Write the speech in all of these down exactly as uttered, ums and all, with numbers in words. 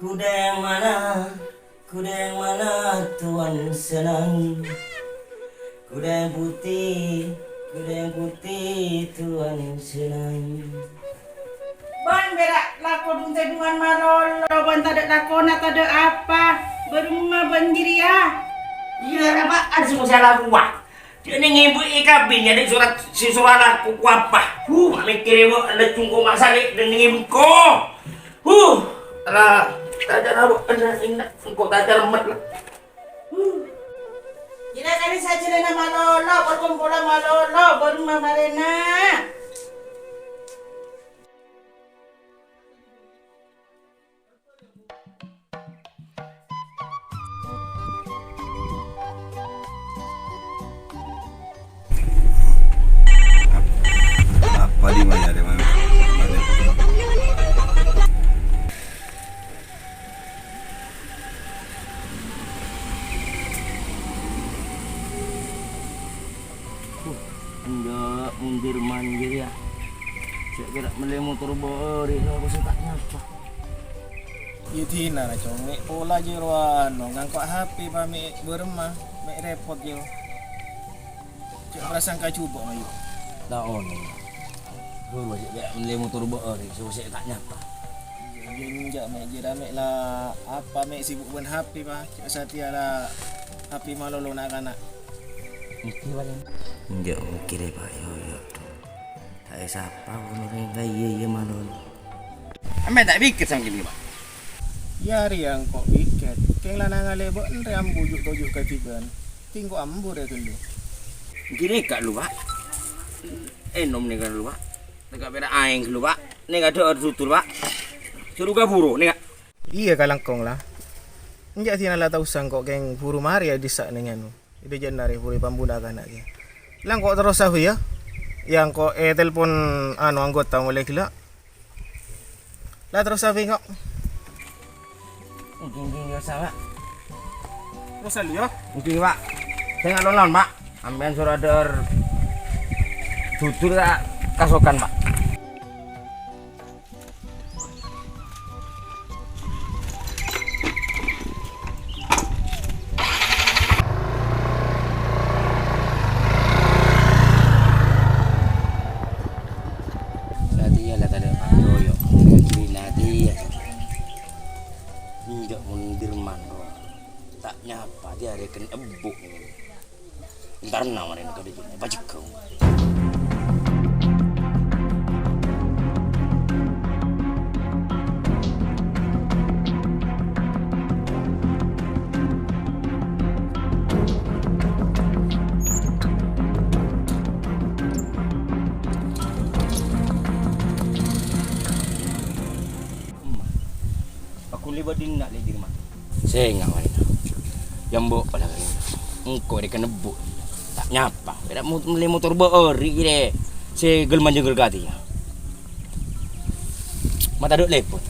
Kudheng mana, kudheng mana Tuan Senang? Kudheng putih, kudheng putih Tuan Senang. Bân bârâ' lako dhung-tèdhungan malolo, bân tadâ' lakona tadâ' apa. Bârâmma bân jârèya? Iyâ, apa? Ada sè bisa lakowa. Dâ' nèng èbhu è kabin, nyarè sorat sè sorowa lako apa. Huh, mèkkèrè bâ' lajung ko' masalè' dâ' nèng èbhu ko. Huh, la, tadâ' apa, enna', enna', engko' tadâ' remmet la. Huh. Jârèya kalè sajâlâna malolo, perkumpulan malolo, bârâmma marèna. Apa di mana, di mana? Mana? Huh, enjâ' mundur manjir, yâ. Jâ' kèra mellè motor bâri', nongko sè ta' nyapa. Iyâ, dinana, Cong. Mè' pola jârowa, ano, ngangko' H P, pa, mè' bârâmma, mè' rèpot, yâ. Cè' prasangka jhubâ', mayu. Ta' onèng. Ghuru jâ' kèra mellè motor bâri', sè ta' nyapa. Iyâ, enjâ', mè' jârèya, mè' la apa, mè' sibuk bân H P, pa. Cè' satèya la H P malolo na'-kana'. Mungkin, Pak, yâ. Enjâ', mungkin, yâ, Pak. Yo, yo, tuh. Ta' èsapa, bhunten, iyâ, iyâ, malolo. Sampèyan ta' pèkkèr samangkèn, Pak? Iyâ, rèya engko' pèkkèr. Kèng la nangalè bâ'na rè ambu ju'-toju' kadhibân. Tingko ambu rè ghâllu. Ghânèka lu, Pak. Ènom nèka lu, Pak. Nèka pèra' aèng lu, Pak. Nèka dhâ'âr dudur, Pak. Soro kabhuru, nèka. Iyâ, kalangkong la. Enjâ' dinana la ta' osa engko' kèng buru marè è dissa' nèng anu. È dâjâna rè buru pambuna kana' kèya. La engko' terrosa, yâ. Yâ, engko' ètelpon anu anggota molaè ghellâ'. La terrosa, engko'. Ngghi, ngghi, ngghi, osa, Pak. Terrosa, yâ. Ngghi, Pak. Sènga' lon-lon, Pak. Sampèyan soro dhâ'âr dudur ta' kasokan, Pak. Satèya la tadâ' payoyo. Satèya. Enjâ' mon Dirman rowa. Ta' nyapa, diyâ arè kèn ebbhu. Entarna marèna ka dhâjâna, pajegghâ. Paghuli bâdinna, Lè' Dirman. Sènga' marèna. Yâ, embu' pala kèya. Engko' rè kèn ebbhu. Ta' nyapa. Bâdâ mo-, mellè motor bâri' rè. Sè ghel-manjeng ghel katèya. Ma' tadâ' lèbur.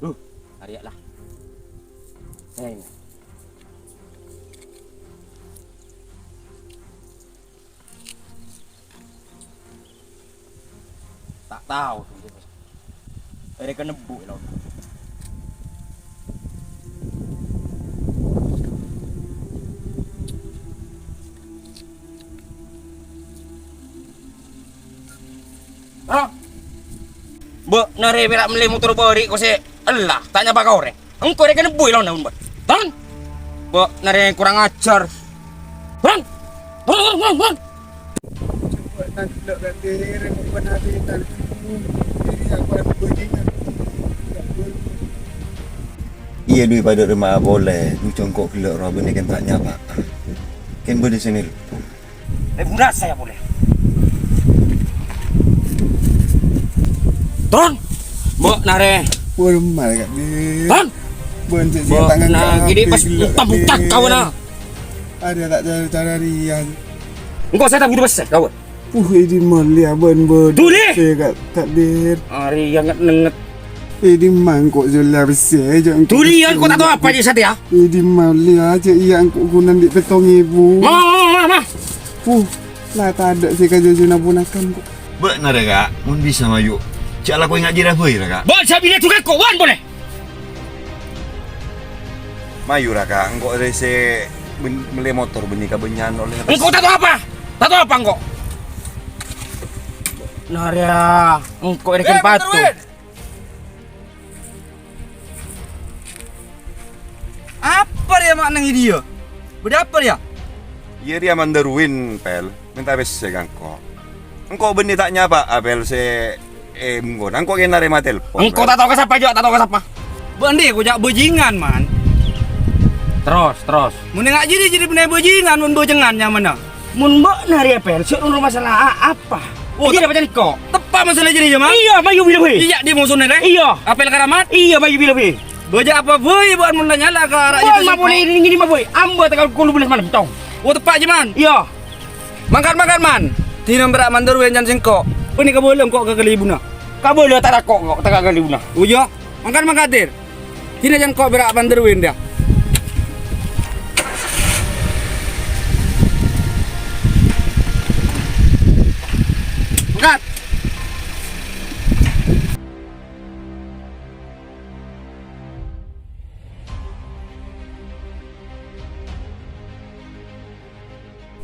Duh, arèya la. Sènga'. Ta' tao. Arè kèn ebbhu, è laona. Hah? Bâ'na rè pèra' mellè motor bâri' ko' sè ella, ta' nyapa ka orèng. Engko' rè kèn ebbhu è laona, bân. Tan! Bâ'na rè kurang ajar. Tan! Tan, tan, tan, tan! Iyâ, dhu padâ rèmma'a polè, dhu congko' ghellâ' rowa bânnè kèn ta' nyapa. Kèn bâdâ sè nelpon. Lè' bhurasa yâ polè. Ton! Bâ'na rè. Ton! Bâ'na ghi' pas buta-buta kawanna. Arèya ta' cara-cara rèya. Engko' sè ta' butuh pèssè, kawan. Uh, è dimma lè bân bâdâ. Duli! Sè ka-, takdir. Arèya nget-nenget. È dimma engko' jâ la pèssè, jâ' engko' Duli, pèssè. Engko' ta' tao apa jâ' satèya. È dimma lè jâ' iyâ engko' ghuna andi' pèttong èbu. Ma, ma, ma, ma, ma. Uh, la tadâ' sè kajhâjhâna ponakan, kok. Bâ'na rè, Ka', mon bisa mayu. Jâ' la koy ngajhâr bhâi rè, Ka'. Bân sabillâ duka kok, wan polè. Mayu ra, Ka', engko' rè sè bân-, mellè motor bânnè kabânnya'an ollè. Engko' ta' tao apa? Ta' tao apa engko'? Nah, rèya, engko' rè ghân pato. Apa rèya ma' neng è diyâ? Bâdâ apa rèya? Iyâ rèya Mandâr Win, Pèl. Mènta pèssè ka engko'. Engko' bânnè ta' nyapa'a, Pèl, sè, eh, bengkona. Engko' kèng narèma telpon, Pèl. Engko' ta' tao ka sapa, Jo, ta' tao ka sapa. Bâ'na ko ja' bajingan, Man. Terros, terros. Mon nga' jârèya, jârèya bânnè bajingan, mon bâjângan nyamana. Mon bâ'na rèya, Pèl, sè noro' masalah a-, apa? Oh, jârèya tep-, apa jârèya ko'? Teppa' masalah jârèya, Man? Iyâ, mayu bilâ bhâi. Iyâ, dhi' mosona rè? Iyâ. Apel Karamat? Iyâ, mayu bilâ bhâi. Bâjâ apa bhâi bâ'na mon la nyala ka ra'yat. Bâ'na ma' polè ngènè bhâi. Ambu ta' ka kolo bellâs malem, tong. Oh, teppa' jâ, Man? Iyâ. Mangkat, mangkat, Man. Dina pèra' Mandâr Win can sèngko'. Bânnè kabâlâ engko' ka kalèbunna. Kabâlâ ta' ra ko', ta' ka kalèbunna. Oh, iyâ. Mangkat, mangkat, Dir. Dina can ko' pèra' Mandâr Win, dâ. Mangkat.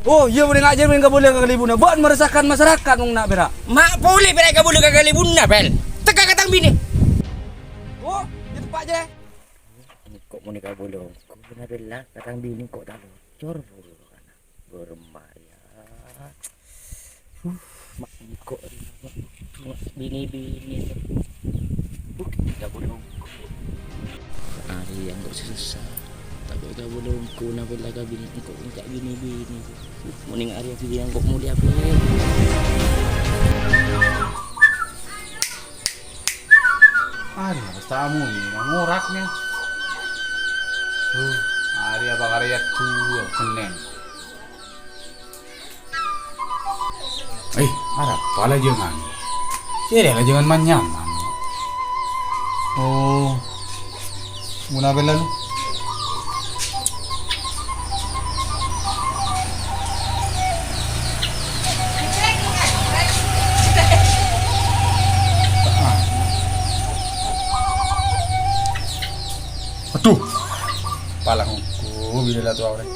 Oh, iyâ, bânnè ngajhâr bânnè kabâlâ ka kalèbunna. Bâ'na meresahkan masyarakat, mon na' pèra'. Ma' polè pèra' kabâlâ ka kalèbunna, Pèl. Tekka ka tang binè. Oh, iyâ teppa' jâ. Engko' mon kabâlâ engko' na' pèra' ka tang binè engko' ta' locor polè. Bârâmma, yâ. Huh, ma' engko' rèya, ma' binè-binè. Huh, kabâlâ engko'. Arèya engko' sè sossa. Tako' kabâlâ engko' na' pèra' ka binè engko' engka' binè-binè. Huh, mon neng arèya binè engko' molèya polè. Arèya pas tamu nè, ngorak nè. Huh, arèya apa karèya duwâ', Sennèn. Eh, arapa lajângan? Sèrè lajângan man-nyaman. Oh. Muna bella lu. Aduh. Palangku bilâ la towa orèng.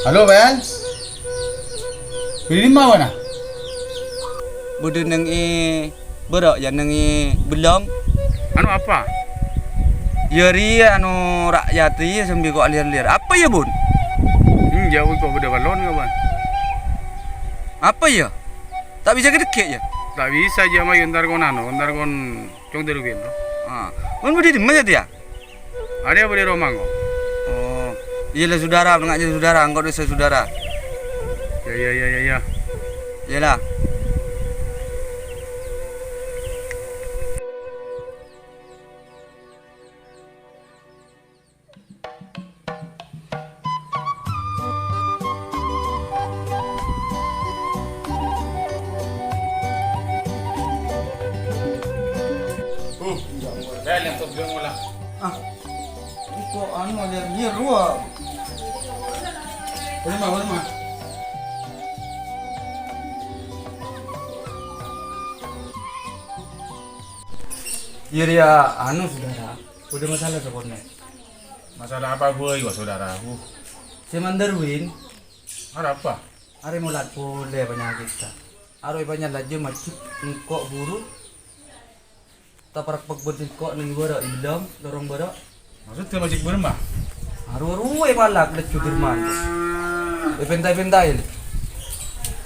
Halo, Bel. Bâdâ dimma bâ'na? Bâdâ neng è bârâ', yâ, neng è bellong. Anu apa? Yâ, rèya, anu, ra'yat rèya sambi ko' alèr-lèr. Apa, yâ, Bun? Enjâ', Bun, ko' bâdâ ballon, kawan. Apa, yâ? Ta' bisa ka dâgghi', yâ? Ta' bisa, jâ', mayu entar kon anu, entar kon cong dâru bino. Ah, Bun, bâdâ dimma, yâ, tèya? Arèya bâdâ è roma, engko'. Oh, iyâ la, Saudara, ngajhâr Saudara, engko' dissa Saudara. Yâ, yâ, yâ, yâ, yâ. Iyâ la. Uh, saya laptop gue ngolah. Ah, engko' anu, liar-liar rowa. Boleh, Ma, boleh, Ma. Iyâ, rèya, anu, Saudara. Bâdâ masalah sakonè'. Masalah apa bhâi, wah, Saudaraku? Sè Mandâr Win. Arapa? Arè molat polè panyakèddhâ. Arowa èpanyallajâ majhep engko' buru. Taparpek bân sèngko' neng bârâ', è bellong, lorong bârâ'. Maksudnya majhep bârâmma? Arowa-rowa èpalak lajhu Dirman. Èpènta-pèntaè.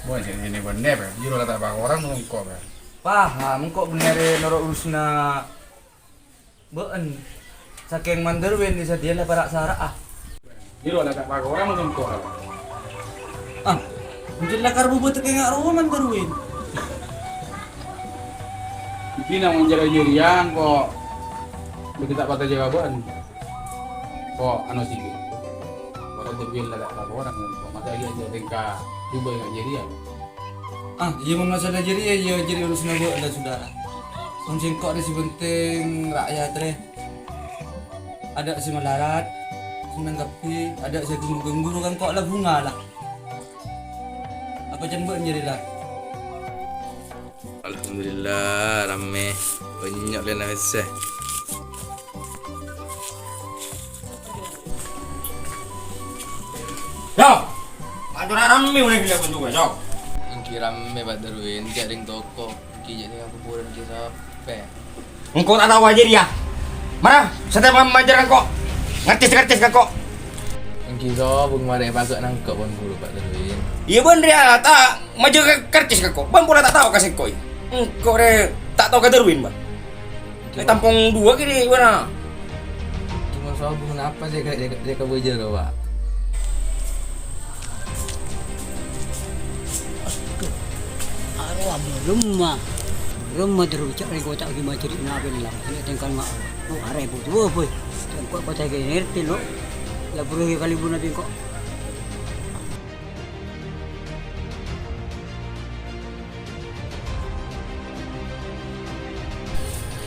Wah, jâ' ngènè bânnè, Pèl. Jârèya la ta' pakorang mon engko', Pèl. Paham, engko' bânnè arè noro' urusanna bâ'en, sakèng Mandâr Win è sadhiyâ la para'-sara'a. Jârèya la ta' pakorang mon engko'. Ah, mungkin la karbhu bâtèk enga' rowa Mandâr Win. Dina mon jârèya jârèya engko' bâdâ ta' patè jâgâ bâ'en. Ko' anu sigi. Ko' Mandâr Win la ta' pakorang mon engko'. Masa iyâ jâ' tèngka jhubâ enga' jârèya. Ah, iyâ, mon masalah jârèya, iyâ, jârèya urusanna bâ'en la, Saudara. Mon sèngko' rè sè pentèng ra'yat rè. Adâ' sè malarat, senneng kabbhi, adâ' sè ganggu-ganggu, ro kan ko' la bhunga la. Apa can bâ'en jârèya la? Alhamdulillah, rammè. Bânnya' lèna pèssè. Yo! Acara rammè olè ghellâ' bhuntu, yo. Èngghi rammè, Pak Darwin, jhâ' rèng toko. Èngghi jhâ' rèng kuburan èngghi sapè. Engko' ta' tao ajâ rèya. Mara, satèya ma-, majâr engko'. Ngertès-ngertès ka engko'. Èngghi sobung marè èpaghâ' nangko' pon ghuru, Pak Darwin. Iyâ, bân rèya ta' majâr ka-, ngertès ka engko'. Bân pola ta' tao ka sèngko'. Engko' rè ta' tao ka Darwin, Pak. Ètampong duwâ' kèya, bâ'na. Cuma soal bunga apa sih, Kak? Dia, dia kebujar, Pak. Aduh. Arowa bârâmma. Bârâmma terus cak rèng koca' ghi' majâri' nabi lah. Ini tengkal ma'. Oh, arè butuh, boy. Tengkol koca' ghi' ngerti, lo. Lah, buru ghi' kali bu nabi kok.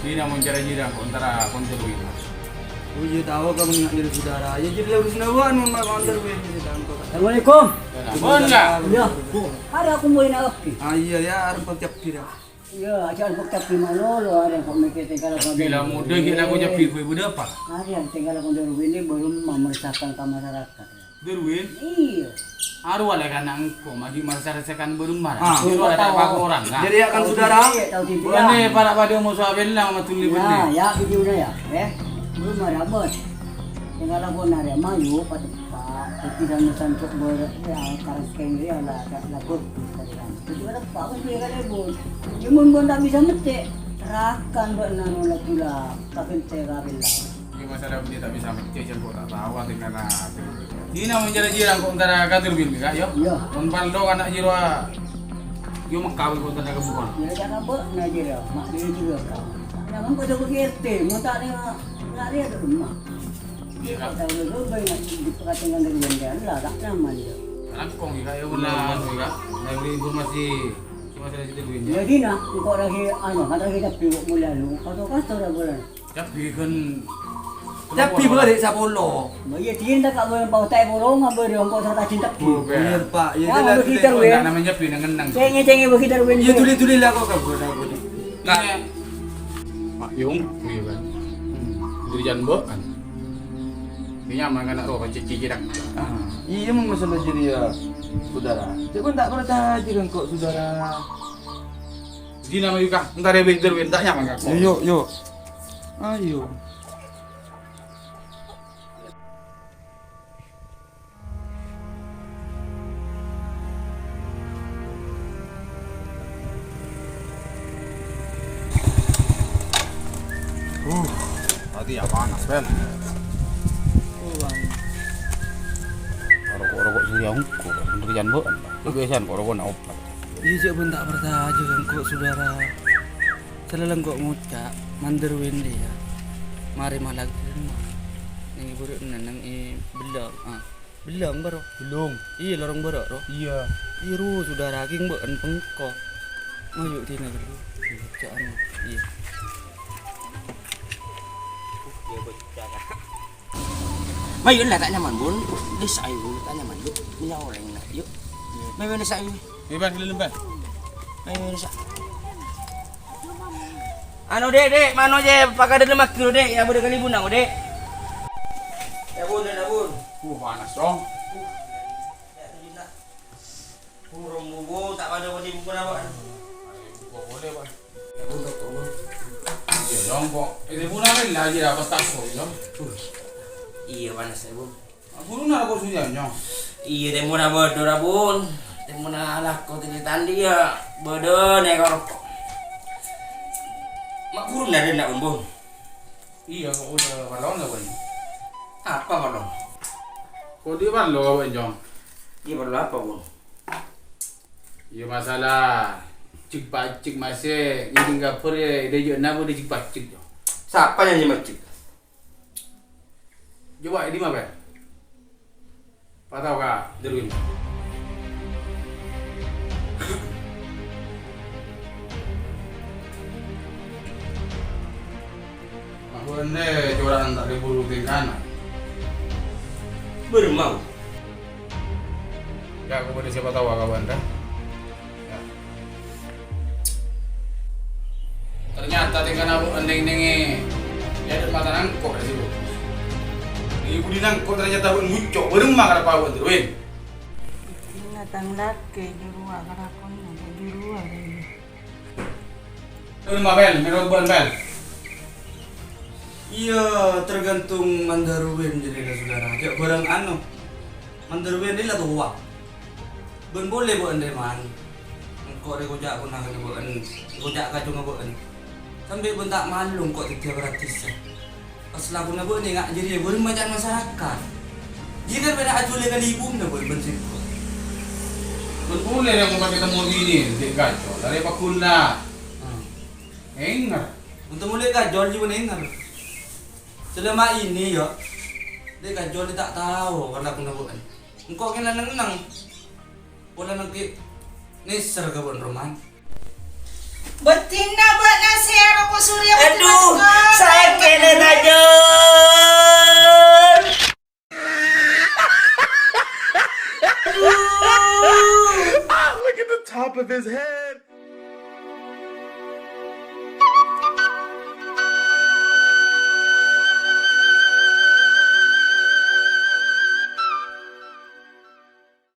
Dina mon cara jira, kontara konco duit. Oh iya, tao ka bânnya' jâriyâ sodara. Ya, jâriyâ urus nawa, anu, ma' konco duit, bisa tangko. Assalamualaikum. Salam. Bon, ya? Iya. Ada aku mau ini api. Ah, iya, ya, arep cabbhi, ya. Iya, aja arep cabbhi malolo, ada kok mikir tinggal apa. Bila muda, kita aku cabbhi, gue, gue apa? Ada yang tinggal aku dari ini belum meresahkan ke masyarakat. Darwin? Iya. Arowa la kana' engko', maghi' marsarsakan bârâmma. Ah. Soro la ta' pakoran, kan? Jadi akan saudara? Iya, tahu tidak. Bânnè para' padâ moso abella maduli bânnè. Ya, ya, gitu udah ya. Eh, belum ada bos. Tinggal aku nari mayu, pateppa'. Tapi dan santuk ber-, ya, karang sekeng ya lah, tak laku. Jadi ada apa pun dia kan, Bos? Ya, mun, mun tak bisa mecek. Rakan bâ'na nolak pula. Tapi saya kabel lah. Ini masalah budi tak bisa mecek, jâ' kok ta' tao, tinggal na-, Dina mon jâriyâ jira kok antara kadir bin, Kak, yo? Iya. Mon paldo anak jiro, a, yo Mekah, kok antara kabukan. Ya, jangan apa, nah, jira. Mak dia juga, Kak. Jangan kau coba R T, mau tak ada, nggak ada, ada rumah. Iya, Kak. Tahu lu, lu banyak di perkataan dengan dia, lah, tak nyaman dia. Langkong, Kak, ya, benar, Kak. Nah, beri informasi, cuma saya situ duitnya. Ya, Dina, engkau lagi, anu, kata kita pilih mulai lu, atau kastor ya, bulan. Cabbhi kan. Cabbhi bârâ' sapolo. Iya, diin ta' ka bârâ' pao ta' polo ngabârâ' engko' sara tajin cabbhi. Oh, iya, Pak. Iya, jelas, jelas. Namanya cabbhi nang kennang. Cenge-cenge bagi Darwin. Iya, tuli-tuli lah kok, Kak. Kak. Mak Yung, iya, kan. Durian, Mbok, kan. Ini nyaman kan, roh, ciciran. Ah, iya, mau masalah jadi ya, saudara. Cuma tak percaya kan kok, saudara. Dina mayu, Kak. Entar ya, Darwin, tak nyaman, Kak. Yuk, yuk, yuk. Ayo. Uh, tadi ya panas, Ben. Oh, panas. Roko'-roko' surya engko', bener yan, Bu. Lu biasaan kok roko' na obat. Iya, cek pun tak percaya kan kok, saudara. Salèlèng kok ngoca', mandhâr wèndhi, ya. Marè malang terima. Neng è buru' neng è Bellong, ah. Bellong, bârâ'. Bellong. Iya, lorong bârâ', ro. Iya. Iya, ro, saudara, kèng bâ'en pengko. Mayu, dina ghâllu. Ngoca'an, iya. Iya, bocah, Kak. Mayu, la, ta' nyaman, Bun. Desa, ayo, Bun, ta' nyaman, Bun. Punya orang, nak, yuk. Mayu, desa, ayo. Iya, Bang, keliling, Bang. Ayo, desa. Anu, Dek, Dek, mano, Dek, pakadâ mangkèn, Dek, ya, bâdâ kalèbunna, Dek. Ya, Bun, ya, Bun. Uh, panas, Cong. Burung bubu, tak pada bâdâ buku apa? Boleh, Pak. Ya, Bun, tak, Bun. Iya, Cong, kok. Ini pun ada lagi, apa, tak, Cong? Iya, panas, ya, Bun. Guru nara kok sudah nyong. Iya, temuna bâdâ, ra, Bun. Temuna alako tadi tandi ya bâdâ nèko roko'. Mak guru nara ndak, Bun? Iya, kok udah balon nggak, Bun? Apa balon? Kok dia balon, Bun, Jong? Iya, balon apa, Bun? Iya, masalah cek pacek masih ini kabur ya, dia juga nabo di cek pacek, Jong. Siapa yang nyemecik? Coba, ini mah, Pak. Patau ka Darwin. Aku ende coran tak diburu tingkana. Bermau. Ya, aku pada siapa tahu aku ende. Ya. Ternyata tingkana aku endeng-endenge ya ada mata nangkok di situ. Di budi nangkok ternyata aku ngucok. Bermau karena pawon, Darwin. Tang lakè jârowa kalakonna jârowa rèya. Dul, Mabel, mèro bân, Bel. Iyâ, tergantung mandhâr buwin jârèya, Saudara. Jhâ' bhârâng anu, mandhâr buwin rèya la towa. Bân polè bâ'ân rèman. Engko' rè koca' ponapa ka bâ'ân, koca' kacungnga bâ'ân. Sampè' bân ta' malu engko' dhâddhiyâ paradisa. Pas lakona bâ'ân enga' jârèya bârâmma ca'na masarakat. Jiyâ kan pèra' ajhuwâlâ kalèbunna bâ'ân bân sèngko'. Bân polè rè mon pas ètemmo binè, Dek Gajol, arè paghuna. Hmm. Ènger. Untuk mulai Gajol jiyâ bân ènger. Selama ini, ya, Dek Gajol ta' tao ka lakona bâ'ân. Engko' kèng la neng-enneng. Polana ghi' nèser ka bâ'ân, Roman. Bâddhina bâ'na sè arowa Surya Putri Aduh, Manikara. Sakèt, Dek Gajol. Look at the top of his head.